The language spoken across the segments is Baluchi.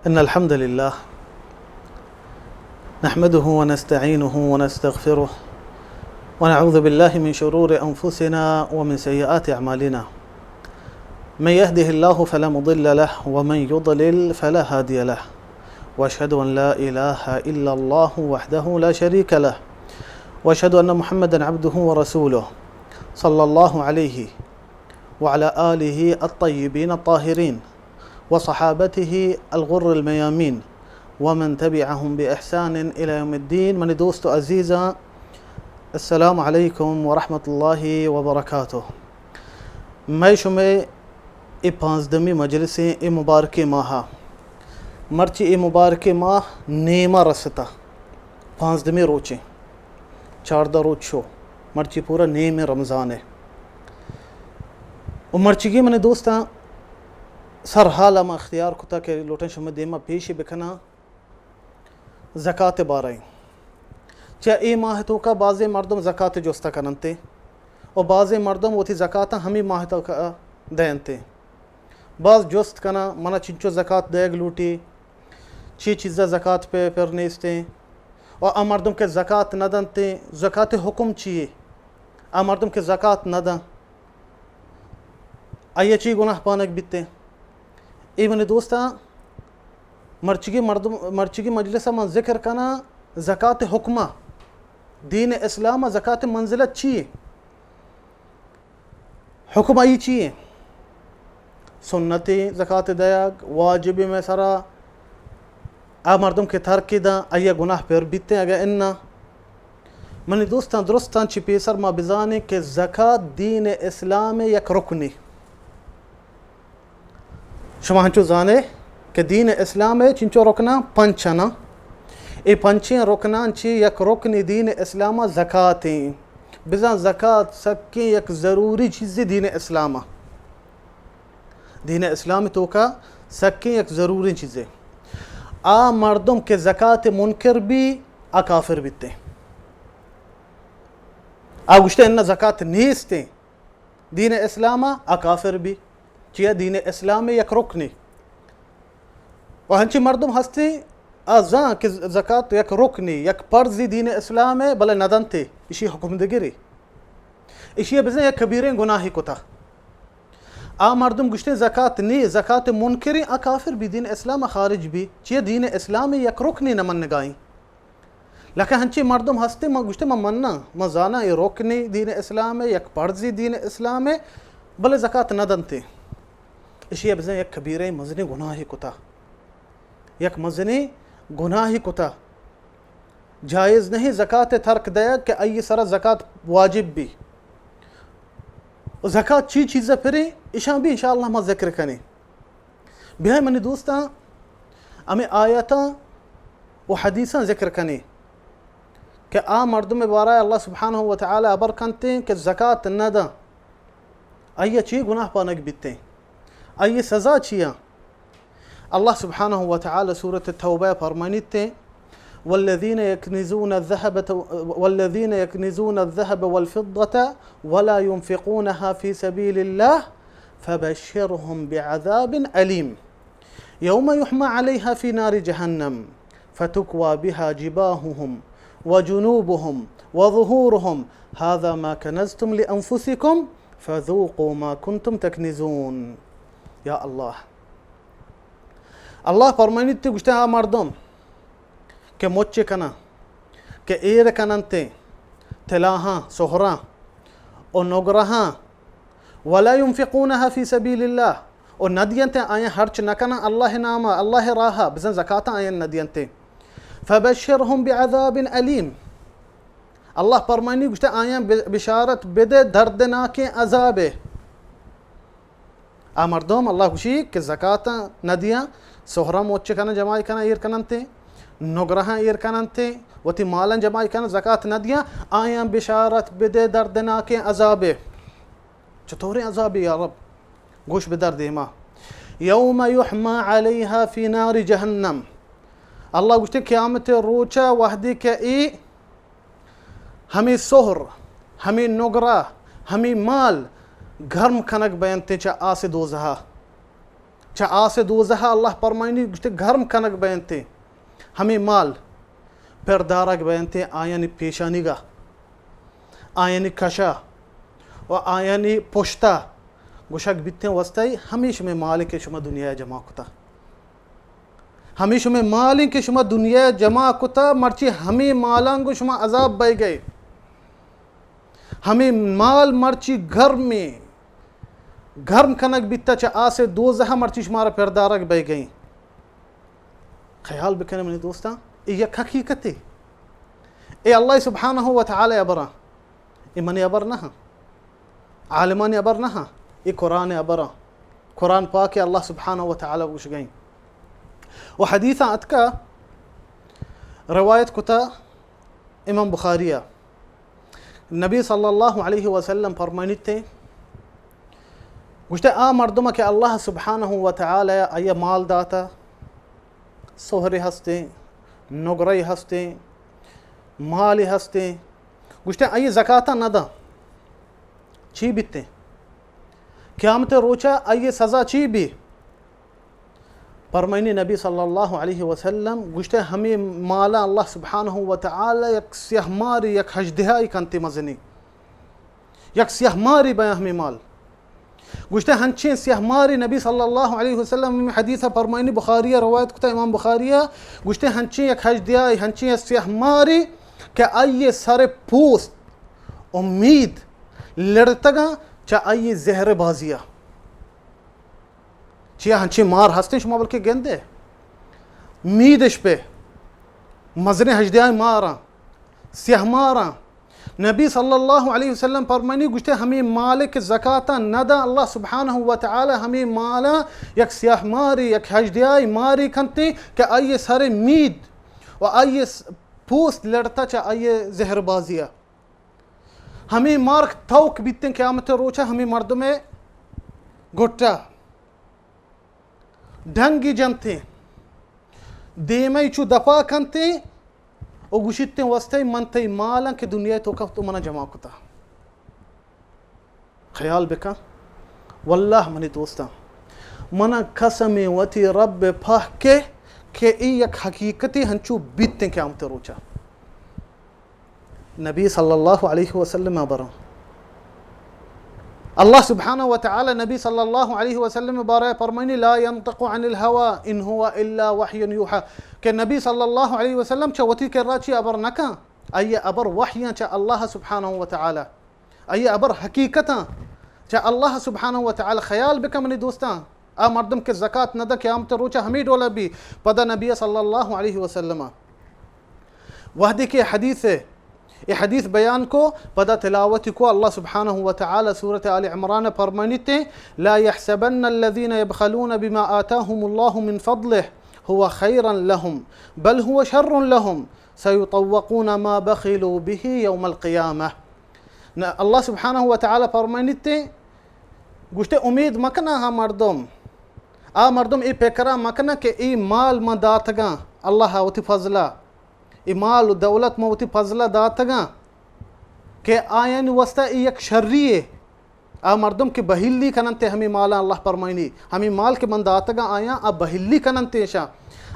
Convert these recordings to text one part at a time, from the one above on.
إن الحمد لله نحمده ونستعينه ونستغفره، ونعوذ بالله من شرور أنفسنا ومن سيئات أعمالنا. من يهده الله فلا مضل له، ومن يضلل فلا هادي له. وأشهد أن لا إله إلا الله وحده لا شريك له، وأشهد أن محمدا عبده ورسوله، صلى الله عليه وعلى آله الطيبين الطاهرين وصحابته الغر الميامين ومن تبعهم بإحسان إلى يوم الدين. منی دوست و عزیزاں، السلام علیکم ورحمۃ اللہ وبرکاتہ. مئے شمئے اے پانزدمی مجلسیں اے مبارکیں ماہ ءَ، مرچی اے مبارکیں ماہ نیما رستا، پانزدمی روچیں، چاردہ روچ شو، مرچی پورا نیمیں رمضان ءَ. و مرچیگی منی دوستاں، سر حال ما اختیار کتا کہ لوٹن شمئے دیما پیشی بکناں زکات بارہ. چہ اے ماہ توکا بازیں مردم زکات جستا کننتے و بازیں مردم وتی زکاتاں ہمے ماہ توکا دینتے. باز جست کناں، منا چنچو زکات دیگ لوٹی، چی چیزا زکات پہ پر نیستیں، و آ مردم کہ زکات نہ دنتے، زکات حکم چیے؟ آ مردم کہ زکات نہ دن، آئی چی گناہ پانگ بیتے؟ اے منی دوستاں، مرچگی مردم، مرچگی مجلس من ذکر کناں زکات حکمہ، دین اسلام زکات منزلت چیے؟ حکم آئی چی ایں؟ سنتیں زکات دیگ، واجب مئے سرا، آ مردم کہ ترک داں، آئی گناہ پر بیتیں اگہ انا. منی دوستاں، درستاں چی پیسر ما بزانیں کہ زکات دین اسلام یک رکنے. شما ہنچو زانے کہ دین اسلام ءَ چنچو رکناں؟ پنچ اناں. اے پنچیں رکناں چی یک رکنے دین اسلام ءَ زکات ایں. بزاں زکات سکیں یک ضروری چیزے دین اسلام ءَ. دین اسلام توکا سکیں یک ضروری چیزے. آ مردم کہ زکات منکر بی، آ کافر بیتے. آ گوشتے انا زکات نیستیں دین اسلام ءَ، آ کافر بی. چیا؟ دین اسلام یک رکنے. و ہنچی مردم ہستیں، آ زان کہ زکات یک رکنے، یک پرزی دین اسلام ءَ، بلے ندنتے، اشی حکم دگرے. اشی بزن یک کبیریں گناہی کتا. آ مردم گوشتیں زکات نی، زکات منکریں، آ کافر بی، دین اسلام ءَ خارج بی. چیا؟ دین اسلام یک رکنے نہ منگائیں. لکہ ہنچیں مردم ہستیں، من گوشتے من مناں، من زاناں اے رکنے دین اسلام ءَ، یک پرزی دین اسلام ءَ، بلے زکات نہ دنتے. اشی بزن یک کبیریں مزنیں گناہی کتا. یک مزنیں گناہی کتا. جائز نہیں زکات ترک دیگ کہ آئی سرا زکات واجب بی. و زکات چی چیز پریں، اشاں بھی انشاءاللہ ما ذکر کنیں. بیائے منی دوستاں، ہمیں آیتاں و حدیثاں ذکر کنیں کہ آ مردم بارہ اللہ سبحانہ و تعالی ابر کنتیں کہ زکات نہ داں، آئی چی گناہ پانگ بیتیں، آئی سزا چیاں؟ اللہ سبحانہ و تعالی سورۃ التوبہ فرمانیتے، والذین یکنزون الذهب، والذین یکنزون الذهب والفضة ولا ينفقونها في سبيل الله فبشرهم بعذاب أليم يوم يحمى عليها في نار جهنم فتكوى بها جباههم وجنوبهم وظهورهم هذا ما كنزتم لأنفسكم فذوقوا ما كنتم تكنزون. یا اللہ. اللہ فرمانیت، گوشتے، آ مردم کہ مچ کناں، کہ ایر کننتے تلاہاں، سہراں و نگرہاں، ولا ينفقونها في سبيل الله، و ندینتے آیاں ہرچ نکناں اللہ ناما، اللہ راہا، بزن زکاتاں آیاں ندینتے. فبشرهم بعذاب أليم. اللہ فرمانی، گوشتے، آیاں ب-، بشارت بدے دردناکیں عذابے. آ مردم اللہ گوشی کہ زکاتاں ندیاں، سہراں مچ کناں، جمائی کناں، ایر کننتے، نگرہاں ایر کننتے، وتی مالاں جمائی کناں، زکات ندیاں، آیاں بشارت بدے دردناکیں عذابے. چطوریں عذابے یا رب؟ گوش بدار دیما. یوم یحمی علیها فی نار جہنم. اللہ گوشتے، قیامت روچا وحدی کہ ای ہمے سہر، ہمے نگرہ، ہمے مال گرم کنگ بینت چہ آس دوزہا. چہ آس دوزہ اللہ پرمائنی گوشتے گرم کنگ بینتے، ہمیں مال پر دارگ بینتے آیانی پیشانیگا، آیانی کشا و آیانی پشتا گوشگ بیتیں وستائی ہمیں شمیں مال کہ شما دنیا جمع کتا۔ ہمیں شمیں مال کہ شما دنیا جمع کتا، مرچی ہمیں مالاں گو شما عذاب بہ گئے۔ ہمیں مال مرچی گرمیں، گرم کنگ بیتا چہ آس دوزہ مرچی شمارا پردارگ بہ گئیں۔ خیال بکن منی دوستاں، اے یک حقیقتے۔ اے اللہ سبحانہ و تعالی ابراں۔ اے منی ابر نہ، عالمانی ابر نہ، اے قرآن ابراں۔ قرآن پاک اللہ سبحانہ و تعالی گوشگئیں۔ و حدیثاں اتکا روایت کتا امام بخاری ء۔ نبی صلی اللہ علیہ وسلم فرمائنیتے، گوشتے، آ مردم کہ اللہ سبحانہ و تعالی آئی مال داتا، سہرے ہستیں، نگرے ہستیں، مالے ہستیں، گوشتے، آئی زکاتا ندا، چی بیتے؟ قیامت روچا آئی سزا چی بی؟ فرمائنی نبی صلی اللہ علیہ وسلم گوشتے، ہمیں مالا اللہ سبحانہ و تعالی یک سیاہ ماری، یک ہژدہائی کنتے مزنی، یک سیاہ ماری بیاں ہمیں مال۔ گوشتے، ہنچیں سیاہ ماری نبی صلی اللہ علیہ وسلم حدیث فرمائنی، بخاری روایت کتا، امام بخاری، گوشتے، ہنچیں یک ہژدہائی، ہنچیں یک سیاہ ماری کہ آئی سر پوست امید لڑتگاں چہ آئی زہر بازیا۔ چیا ہنچیں مار ہستیں، شما بلکہ گندے، میدش پہ مزنیں ہژدہائی ماراں، سیاہ ماراں۔ نبی صلی اللہ علیہ وسلم فرمانی، گوشتے، ہمیں مالک زکاتا ندا، اللہ سبحانہ و تعالی ہمیں مالا یک سیاہ ماری، یک ہژدہائی ماری کنتے کہ آئی سر مید و آئی س-، پوست لڑتا چہ آئی زہر بازیا۔ ہمیں مار توک بیتیں قیامت روچا ہمیں مردم گٹا ڈنگی جنتیں، دیمئی چو دپا کنتیں و گوشیتیں، وستئی من تئی مالاں کہ دنیا توکا تو منا جمع کتا۔ خیال بکن، واللہ منی دوستاں، منا قسم وتی رب پاک کہ، کہ ای یک حقیقتے ہنچو بیتیں قیامت روچا۔ نبی صلی اللہ علیہ وسلم ء براں۔ اللہ سبحانہ و تعالی نبی صلی اللہ علیہ وسلم بارہ فرمائنی، لا ينطق عن الهوى ان هو الا وحي يوحى، کہ نبی صلی اللہ علیہ وسلم چہ وتی کرا چی ابر نہ کن، آئی ابر وحیاں چہ اللہ سبحانہ و تعالی، آئی ابر حقیقتاں چہ اللہ سبحانہ و تعالی۔ خیال بکن منی دوستاں، آ مردم کہ زکات نہ دا، قیامت روچا ہمیں ڈولا بی۔ پدا نبی صلی اللہ علیہ وسلم وہدے کہ حدیث، اے حدیث بیان کو، پدا تلاوت کو، اللہ سبحانہ و تعالی سورۃ آل عمران فرمانیتے، لا يحسبن الذين يبخلون بما آتاهم الله من فضله هو خيرا لهم بل هو شر لهم سيطوقون ما بخلوا به يوم القيامة۔ نہ، اللہ سبحانہ و تعالی فرمانیتے، گوشتے، امید مکنا ہا مردم، آ مردم اے پکرا مکنا کہ اے مال ما داتگاں اللہ وتی فضلہ، اے مال و دولت ما وتی فضلہ داتگاں کہ آیانی واسطہ اے یک شری اے۔ آ مردم کہ بہیلی کننتے ہمیں مالاں، اللہ فرمائنی، ہمیں مال کہ من داتگاں آیاں، آ بہیلی کننتے اشاں۔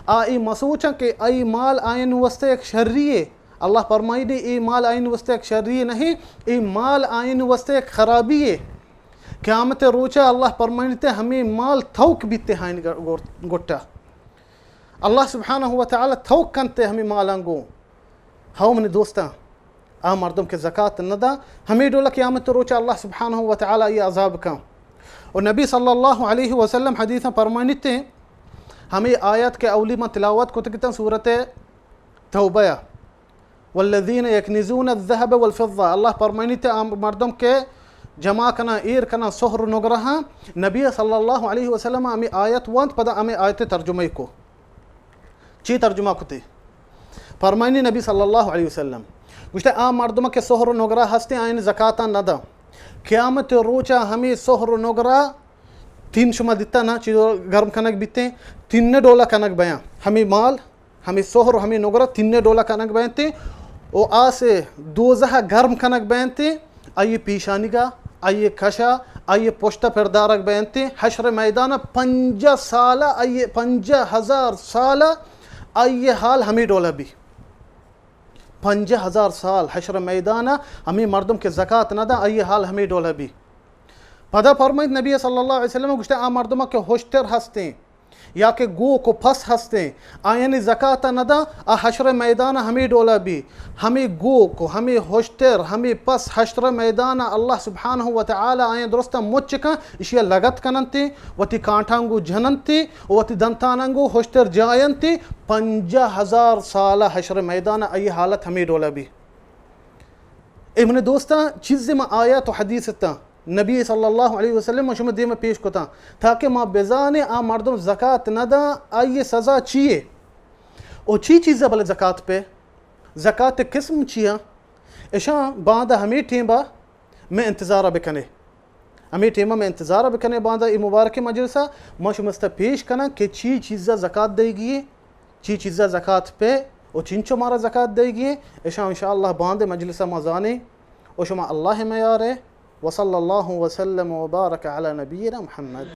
آ اے مسوچاں کہ اے مال آیانی واسطہ یک شری اے۔ اللہ فرمائنی، اے مال آیانی واسطہ یک شری نہیں، اے مال آیانی واسطہ یک خرابی اے۔ قیامت روچا اللہ فرمائنتے ہمیں مال توک بیتے ہائن گٹا۔ اللہ سبحانہ و تعالی توک کنتے ہمیں مالاں گوں۔ ہاو منی دوستاں، آ مردم کہ زکات نہ دا، ہمیں ڈولا قیامت روچا اللہ سبحانہ و تعالی آئی عذاب کن۔ اور نبی صلی اللہ علیہ وسلم حدیثاں فرمانیتے، ہمیں آیت کہ اولی من تلاوت کتگتاں سورت توبہ، والذین یکنزون الذهب والفضة، اللہ فرمانیتے آ مردم کہ جمع کناں، ایر کناں سہر و نگرہاں، نبی صلی اللہ علیہ وسلم ہمیں آیت وانت، پدا ہمیں آیت ترجمہ کو۔ چی ترجمہ کتے؟ فرمائنی نبی صلی اللہ علیہ وسلم گوشتے، آ مردم کہ سہر و نگرہ ہستیں، آئین زکاتاں نہ دا۔ قیامت روچا ہمیں سہر و نگرہ تین شما دیتا نا، چیزو گرم کنگ بیتیں، تین ڈولا کنگ بیاں۔ ہمیں مال، ہمیں سہر و ہمیں نگرہ تین ڈولا کنگ بینتے، او آس دوزہ گرم کنگ بینتے، آئی پیشانیگا آئی کشا، آئی پشت پر دارگ بینتی، حشر میدان پنجاہ سال، آئی پنجاہ ہزار سال، آئی حال ہمیں ڈولا بی۔ پنجاہ ہزار سال حشر میدان ہمیں مردم کہ زکات نہ دا، آئی حال ہمیں ڈولا بی۔ پدا فرمائیت نبی صلی اللہ علیہ وسلم گوشتے، آ مردم کہ ہشتر ہستیں، یا کہ گوک و پس ہستیں، آیانی زکات نہ دا، آ حشر میدان ہمیں ڈولا بی۔ ہمیں گوک و ہمیں ہشتر، ہمیں پس حشر میدان اللہ سبحانہ و تعالی آیان درست مچ کن، اشیا لگت کننتی، وتی کانٹانگو جننتی، و وتی دنتانانگو ہشتر جاینتی، پنجاہ ہزار سال حشر میدان ای حالت ہمیں ڈولا بی۔ اے منی دوستاں، چیزے ما آیات و حدیث تاں نبی صلی اللہ علیہ وسلم و شما دیم پیش کتاں، تاکہ ما بزانیں آ مردم زکات نہ داں، آئی سزا چیے؟ او چی چیزا بلے زکات پہ؟ زکات قسم چیاں؟ اشاں باندا ہمیں ٹیمبا میں انتظار بکنے۔ ہمیں ٹیمبا میں انتظار بکنے باندا اے مبارک مجلسا ما شمستا پیش کناں کہ چی چیزا زکات دئیگی، چی چیزا زکات پہ، و چنچو مارا زکات دئیگی، اشاں انشاءاللہ باندے مجلسا ما زانیں۔ و شما اللہ میارے۔ وصلی اللہ وسلم وبارک علی نبینا محمد۔